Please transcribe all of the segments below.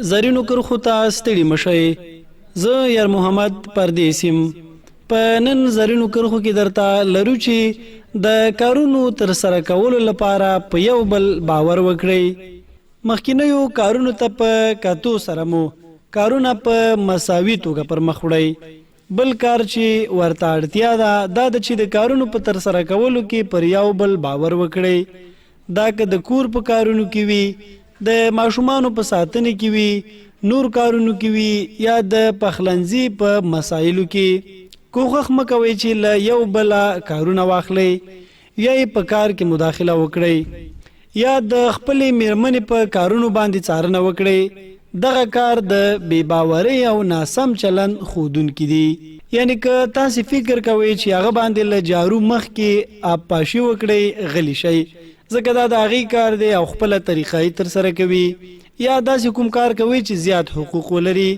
زرینو کرښو ته ستړي مه شئ. زه یار محمد پردیس یم. په نن زرینو کرښو کې درته لرو چې د کارونو تر سره کولو لپاره په یو بل باور وکړئ. مخکینیو کارونو ته په کتو سره مو کارونه په مساوي توګه پر مخ وړئ. بل کار چې ورته اړتیا ده دا ده چې د کارونو په ترسره کولو کې پر یو بل باور وکړئ. دا که د کور په کارونو کې وي، د ماشومانو په ساتنې کې وي، نور کارونو کې وي یا د پخلنځي په مسایلو کې. کوښښ مه کوئ چې له یو بله کارونه واخلئ یا یې په کار کې مداخله وکړئ یا د خپلې میرمنې په کارونو باندې څارنه وکړئ. دغه کار د بې باورۍ او ناسم چلند ښودونکي دي. یعنې که تاسې فکر کوئ چې هغه باندې له جارو مخکې آب پاشي وکړئ، غلي شئ، ځکه دا د هغې کار دی او خپله طریقه یې ترسره کوي. یا داسې کوم کار کوئ چې زیات حقوق ولري،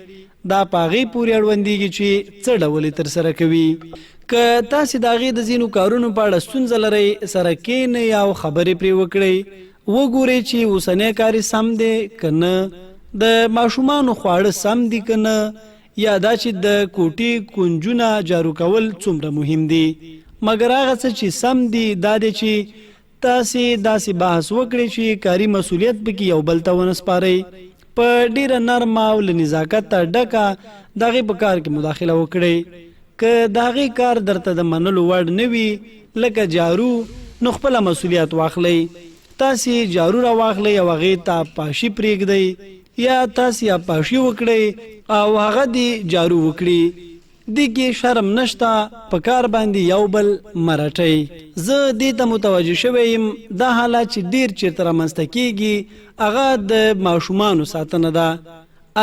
دا په هغې پورې اړوندېږي چې څه ډول یې ترسره کوي. که تاسې د هغې د ځینو کارونو په اړه ستونزه لرئ، سره کېنئ او خبرې پرې وکړئ. وګورئ چې اوسنی کار یې سم دی که نه، د ماشومانو خواړه سم دي که نه، یا دا چې د کوټې کونجونه جارو کول څومره مهم دي. مګر هغه څه چې سم دي دا دی چې تاسې داسې بحث وکړئ چې کاري مسولیت پکې یو بل ته ونه سپارئ. په ډیره نرمه او له نزاکته ډکه د هغې په کار کې مداخله وکړئ. که د هغې کار درته د منلو وړ نه وي لکه جارو نو خپله مسولیت واخلئ. تاسې جارو راواخلئ او هغې ته پاشي پریږدئ یا تاسې اپاشي وکړئ او هغه دې جارو وکړي. دې کې شرم نشته، په کار باندې یو بل مه رټئ. زه دې ته متوجه شوی یم، دا حالت چې ډېر چېرته رامنځته کېږي، هغه د ماشومانو ساتنه ده.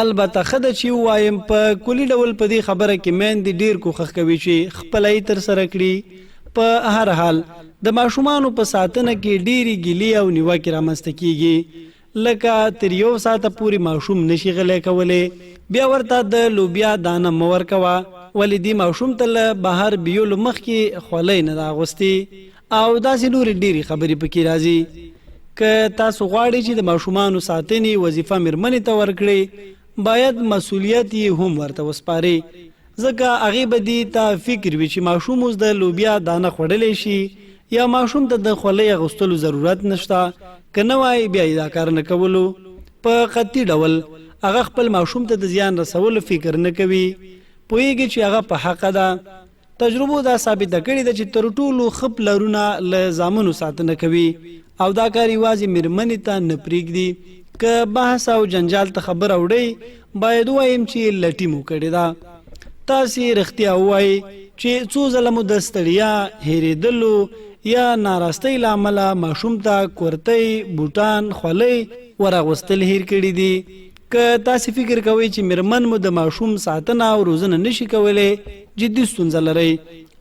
البته ښه ده چې ووایم، په کلي ډول په دې خبره کې میندې ډېر کوښښ کوي چې خپله یې ترسره کړي. په هر حال، د ماشومانو په ساتنه کې ډېرې ګیلې او نیوکې رامنځته کېږي. لکه تر یو ساعته پورې ماشوم نشي غلی کولی، بیا ورته د لوبیا دانه مه ورکوه، ولې دې ماشوم ته له بهر بیولو مخکې خولۍ نه ده اغوستې او داسې نورې ډېرې خبرې پکې راځي. که تاسو غواړئ چې د ماشومانو ساتنې وظیفه مېرمنې ته ورکړئ، باید مسوولیت یې هم ورته وسپارئ، ځکه هغې به دې ته فکر وي چې ماشوم اوس د لوبیا دانه خوړلی شي یا ماشوم ته د خولۍ اغوستلو ضرورت نشته، که نه وای بیا یې دا کار نه کولو. په قطعي ډول هغه خپل ماشوم ته د زیان رسولو فکر نه کوي، پوهیږي چې هغه په حقه ده. تجربو دا ثابته کړې ده چې تر ټولو ښه پلرونه له زامنو ساتنه کوي او دا کار یوازې میرمنې ته نه پریږدي. که بحث او جنجال ته خبره وړئ باید ووایم چې لټي مو کړې ده. تاسې رښتیا ووایئ چې څو ځله مو د ستړیا، هېرېدلو یا ناراستۍ له امله ماشوم ته کورتۍ، بوټان، خولۍ ور اغوستل هېر کړي دي. که تاسې فکر کوئ چې میرمن مو د ماشوم ساتنه او روزنه نشي کولی، جدي ستونزه لرئ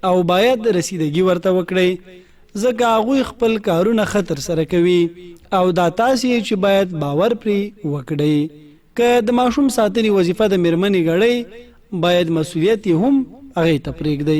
او باید رسیدګي ورته وکړئ، ځکه هغوی خپل کارونه ښه ترسره کوي او دا تاسې یئ چې باید باور پرې وکړئ. که د ماشوم ساتنې وظیفه د میرمنې ګڼئ، باید مسوولیت یې هم هغې ته پرېږدئ.